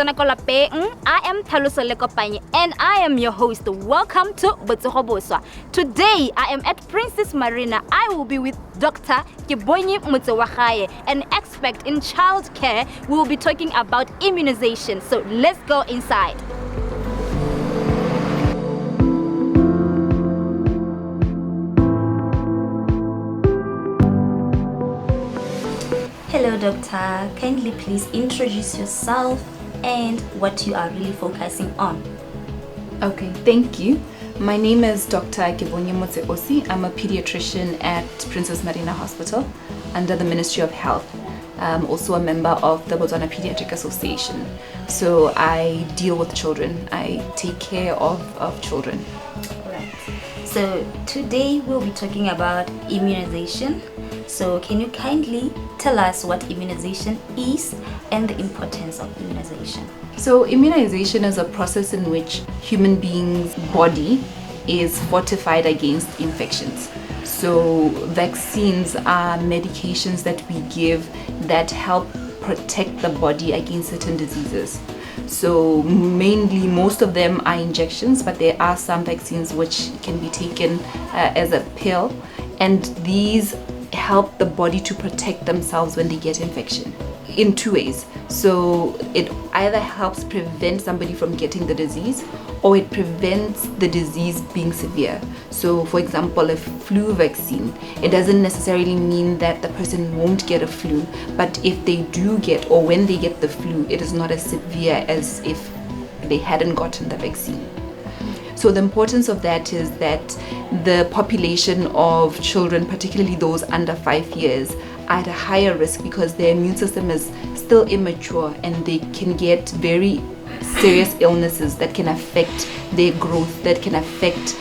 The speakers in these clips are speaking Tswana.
tsena ko lapeng. I am Tlhaloso Lekopanyi and I am your host. Welcome to Botsogo Boswa. Today I am at Princess Marina. I will be with Dr. Kebonye Motsewagae, an expert in child care. We will be talking about immunization. So let's go inside. Hello, doctor. Kindly please introduce yourself and what you are really focusing on. Okay, thank you. My name is Dr. Kebonye Motseosi. I'm a pediatrician at Princess Marina Hospital under the Ministry of Health. I'm also a member of the Botswana Pediatric Association. So I deal with children. I take care of children. Right. So today we'll be talking about immunization. So can you kindly tell us what immunization is and the importance of immunization? So immunization is a process in which human beings' body is fortified against infections. So vaccines are medications that we give that help protect the body against certain diseases. So mainly most of them are injections, but there are some vaccines which can be taken as a pill, and these help the body to protect themselves when they get infection in two ways. So it either helps prevent somebody from getting the disease, or it prevents the disease being severe. So for example, a flu vaccine, it doesn't necessarily mean that the person won't get a flu, but if they do get, or when they get the flu, it is not as severe as if they hadn't gotten the vaccine. So the importance of that is that the population of children, particularly those under 5 years, are at a higher risk because their immune system is still immature and they can get very serious illnesses that can affect their growth, that can affect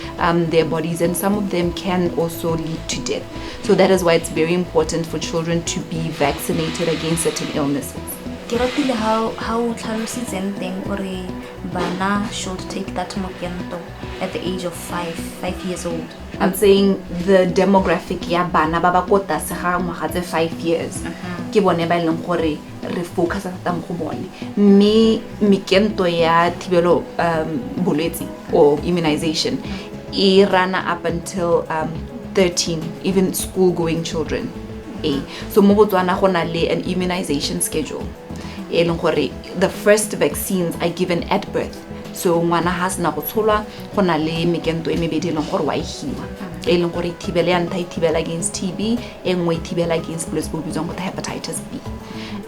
their bodies, and some of them can also lead to death. So that is why it's very important for children to be vaccinated against certain illnesses. Ke ratile how o tlhalositseng teng gore bana should take that mokento at the age of 5 years old. I'm saying the demographic ya bana ba ba ko tlase ga ngwaga tse 5 years ke bone ba e leng gore re focus thata mo go bone. Mme mekento ya thibelo bolwetse or immunization e rana up until 13, even school-going children. So mo Botswana go na le an immunization schedule e leng gore the first vaccines are given at birth. So ngwana ha sena go tsholwa go na le mekento e mebedi e leng gore wa e hiwa, e leng gore e thibela ya ntlha e thibela against TB, e nngwe e thibela against bolwetse bo bitswang go hepatitis B.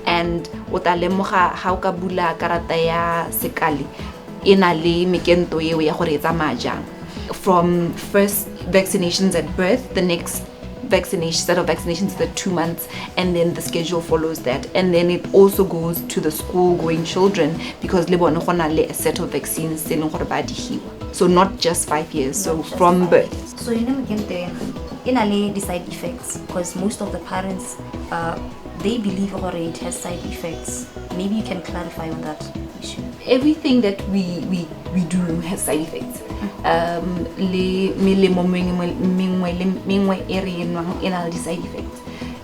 And o tla lemoga ha o ka bula karata ya sekale e na le mekento eo ya gore e tsamaya jang. From first vaccinations at birth, the next vaccination set of vaccinations the 2 months, and then the schedule follows that. And then it also goes to the school going children because le bone go na le a set of vaccines tse e leng gore ba di hiwa. So not just 5 years, so Not just from five birth. years. So you know mekento ena e na le di side effects because most of the parents they believe gore it has side effects. Maybe you can clarify on that issue. Everything that we do has side effects. Le melemo mengwe le mengwe e re e nwang e na le di-side effects.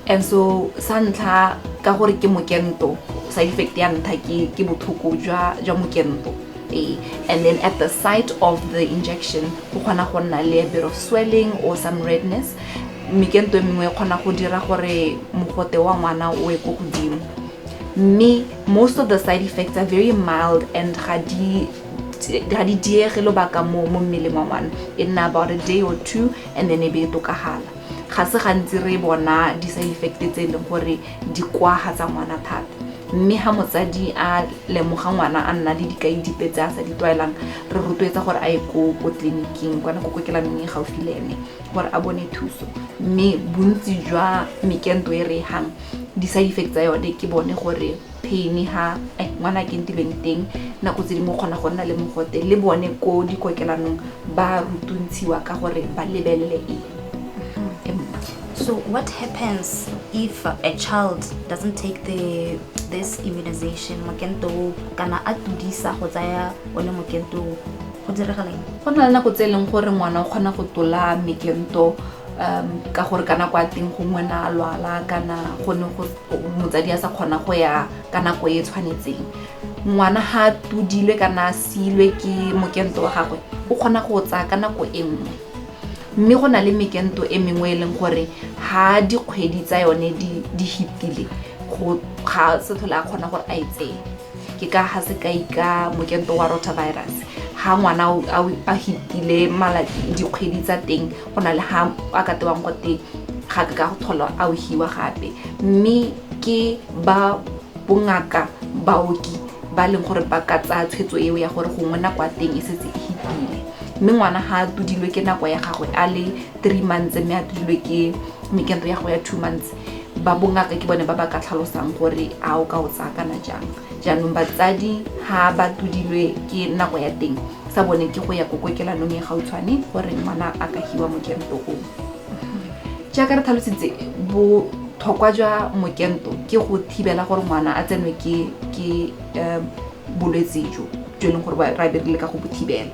And so sa ntlha ka gore ke mokento, side effect ya ntlha ke botlhoko jwa mokento. And then at the site of the injection go kgona go nna le a bit of swelling or some redness. Mekento e mengwe e kgona go dira gore mogote wa ngwana o ye ko godimo. Mme most of the side effects are very mild and ga di diege lobaka mo mmeleng wa ngwana. E nna about a day or two and then e be e tokagala. Ga se gantsi re bona di-side effect tse e leng gore di kwagatsa ngwana thata. Mme ha motsadi a lemoga ngwana a nna le dikai dipe tse a sa di tlwaelang, re rotloetsa gore a ye ko tleliniking, kwana ko kokelanong e gaufi le ene, gore a bone thuso. Mme bontsi jwa mekento e re e hang, di-side effects tsa yone ke bone gore pain ha ngwana a kentilweng teng, nako tse dingwe o kgona go nna le mogote, le bone ko dikokelanong ba rutuntshiwa ka gore ba lebelele eng. So what happens if a child doesn't take this immunization, mokento o, kana a tudisa go tsaya one mokento o, go diragala eng? Go na le nako tse e leng gore ngwana o kgona go tola mekento ka gore ka nako ya teng gongwe na a lwala kana go ne go motsadi a sa kgona go ya ka nako e e tshwanetseng. Ngwana ha tudilwe kana a siilwe ke mokento wa gagwe, o kgona go tsaya ka nako e nngwe. Mme go na le mekento e mengwe e leng gore ha dikgwedi tsa yone di hitile, go ga se tlhole a kgona gore a e tseye. Ke ka ga sekai ka mokento wa rotavirus, ha ngwana a hitile dikgwedi tsa teng, go na le ha a ka tewang gote ga ka go tlhola a o hiwa gape. Mme ke ba bongaka baoki ba leng gore ba ka tsaya tshwetso eo ya gore gongwe nako ya teng e setse e hitile. Mme ngwana ha a tudilwe ke nako ya gagwe a le 3 months, mme a tudilwe ke mekento ya gagwe ya 2 months, ba bongaka ke bone ba ba ka tlhalosang gore a o ka o tsaya kana jang. Jaanong batsadi ha ba tudilwe ke nako ya teng, sa bone ke go ya ko kokelanong e gautshwane gore ngwana a ka hiwa mokento o. Jaaka re tlhalositse, botlhokwa jwa mokento ke go thibela gore ngwana a tsenwe ke bolwetse jo jo e leng gore ra be re leka go bo thibela,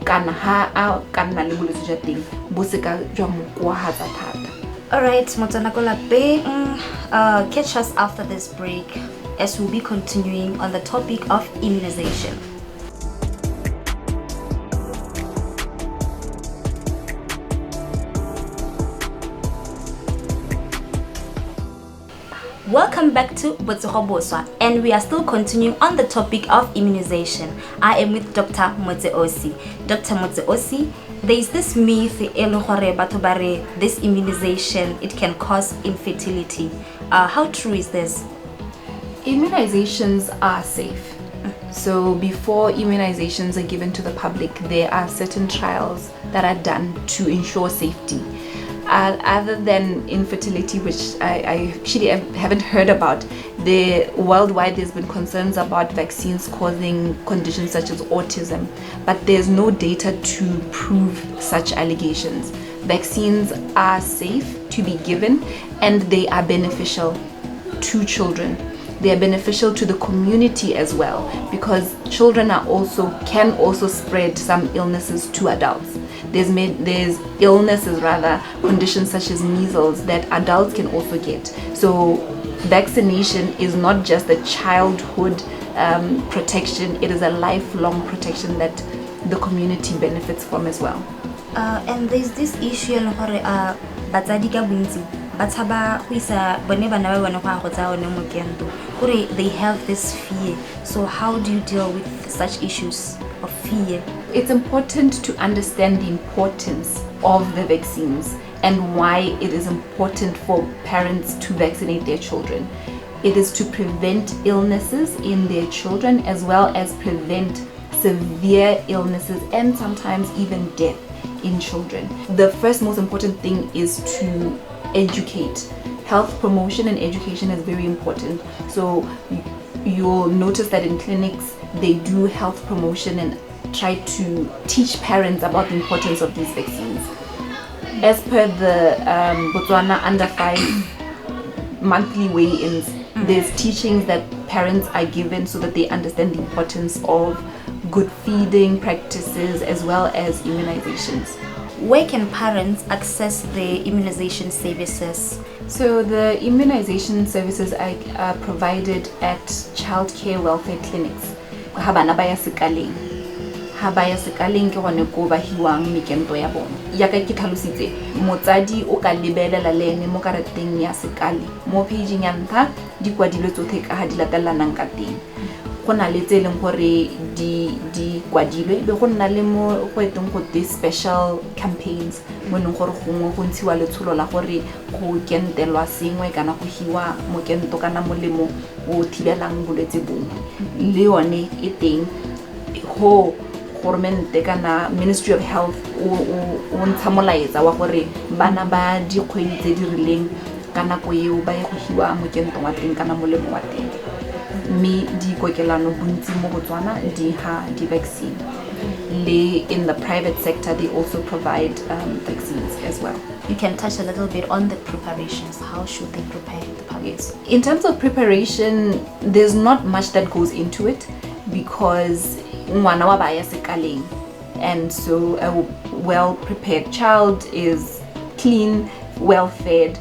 kana ha a ka nna le bolwetse jwa teng bo seka jwa mo koahatsa thata. All right, Motswana ko lapeng, catch us after this break as we'll be continuing on the topic of immunization. Welcome back to Botsogo Boswa, and we are still continuing on the topic of immunization. I am with Dr. Motseosi. Dr. Motseosi, there is this myth e leng gore batho ba re this immunization, it can cause infertility. How true is this? Immunizations are safe. So before immunizations are given to the public, there are certain trials that are done to ensure safety. Other than infertility, which I actually haven't heard about, worldwide there's been concerns about vaccines causing conditions such as autism, but there's no data to prove such allegations. Vaccines are safe to be given and they are beneficial to children. They are beneficial to the community as well, because children can also spread some illnesses to adults. There's illnesses, rather, conditions such as measles that adults can also get. So vaccination is not just a childhood protection, it is a lifelong protection that the community benefits from as well. And there's this issue e leng gore batsadi ka bontsi ba tshaba go isa bone bana ba bone go ya go tsaya one mokento, gore they have this fear. So how do you deal with such issues of fear? It's important to understand the importance of the vaccines and why it is important for parents to vaccinate their children. It is to prevent illnesses in their children as well as prevent severe illnesses and sometimes even death in children. The first most important thing is to educate. Health promotion and education is very important. So you'll notice that in clinics they do health promotion and try to teach parents about the importance of these vaccines. As per the Botswana Under 5 monthly weigh-ins, there's teachings that parents are given so that they understand the importance of good feeding practices as well as immunizations. Where can parents access the immunization services? So the immunization services are provided at childcare welfare clinics. Ha bana ba ya sekaleng. Ha ba ya sekaleng ke gone ko ba hiwang mekento ya bone. Yaka ke tlhalositse, motsadi o ka lebelela le ene mo karateng ya sekale. Mo page-ing ya ntlha di kwadilwe tsotlhe ka ha di latelanang ka teng. Go na le tse e leng gore di kwadilwe, be go nna le mo go eteng go te special campaigns, mo e leng gore gongwe go ntshiwa letsholo la gore go kentelwa sengwe kana go hiwa mokento kana molemo o thibelang bolwetse bongwe. Le yone e teng go goromente kana Ministry of Health o ntsha molaetsa wa gore bana ba dikgwedi tse di rileng ka nako eo ba ye go hiwa mokento wa teng kana molemo wa teng. Mme dikokelano bontsi mo Botswana di ha di-vaccine. Le in the private sector they also provide vaccines as well. You can touch a little bit on the preparations. How should they prepare the parents? In terms of preparation, there's not much that goes into it because ngwana wa ba ya sekaleng, and so a well-prepared child is clean, well-fed.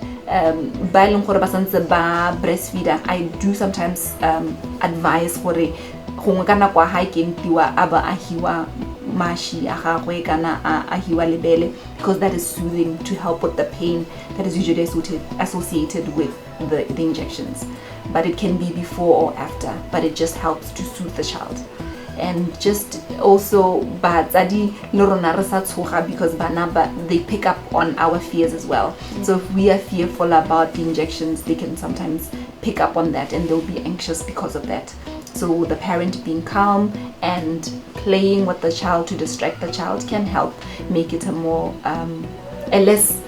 Ba e leng gore ba santse ba breastfeeder, I do sometimes advise gore Gongwe ka nako ya ha ke entiwa a ba a hiwa mashi a gagwe kana a hiwa lebele, because that is soothing to help with the pain that is usually associated with the injections. But it can be before or after, but it just helps to soothe the child. And just also batsadi le rona re sa tshoga, because bana ba, they pick up on our fears as well. So if we are fearful about the injections, they can sometimes pick up on that and they'll be anxious because of that. So the parent being calm and playing with the child to distract the child can help make it a more a less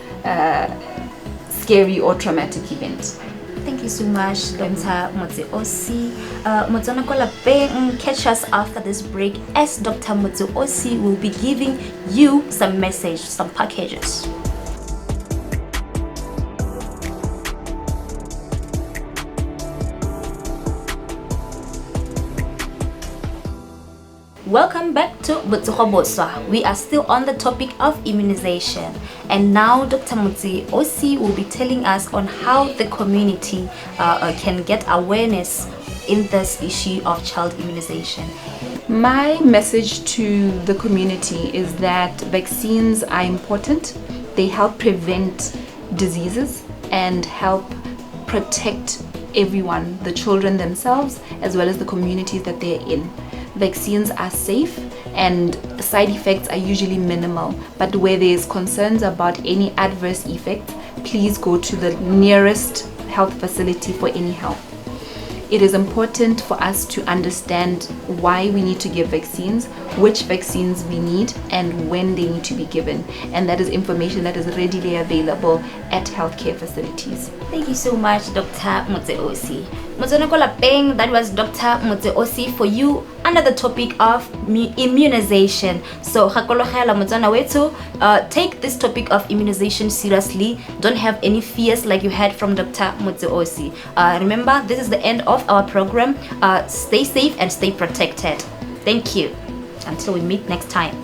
scary or traumatic event. Thank you so much, Dr. Motseosi. Motswana ko lapeng, catch us after this break as Dr. Motseosi will be giving you some message, some packages. Welcome back to Botsogo Boswa. We are still on the topic of immunization. And now Dr. Motseosi will be telling us on how the community can get awareness in this issue of child immunization. My message to the community is that vaccines are important. They help prevent diseases and help protect everyone, the children themselves, as well as the communities that they're in. Vaccines are safe and side effects are usually minimal, but where there's concerns about any adverse effects, please go to the nearest health facility for any help. It is important for us to understand why we need to give vaccines, which vaccines we need, and when they need to be given. And that is information that is readily available at healthcare facilities. Thank you so much, Dr. Motseosi. Motswana ko lapeng, that was Dr. Motseosi for you under the topic of immunization. So, gakologela Motswana wethu, take this topic of immunization seriously. Don't have any fears like you had from Dr. Motseosi. Remember, this is the end of our program. Stay safe and stay protected. Thank you. Until we meet next time.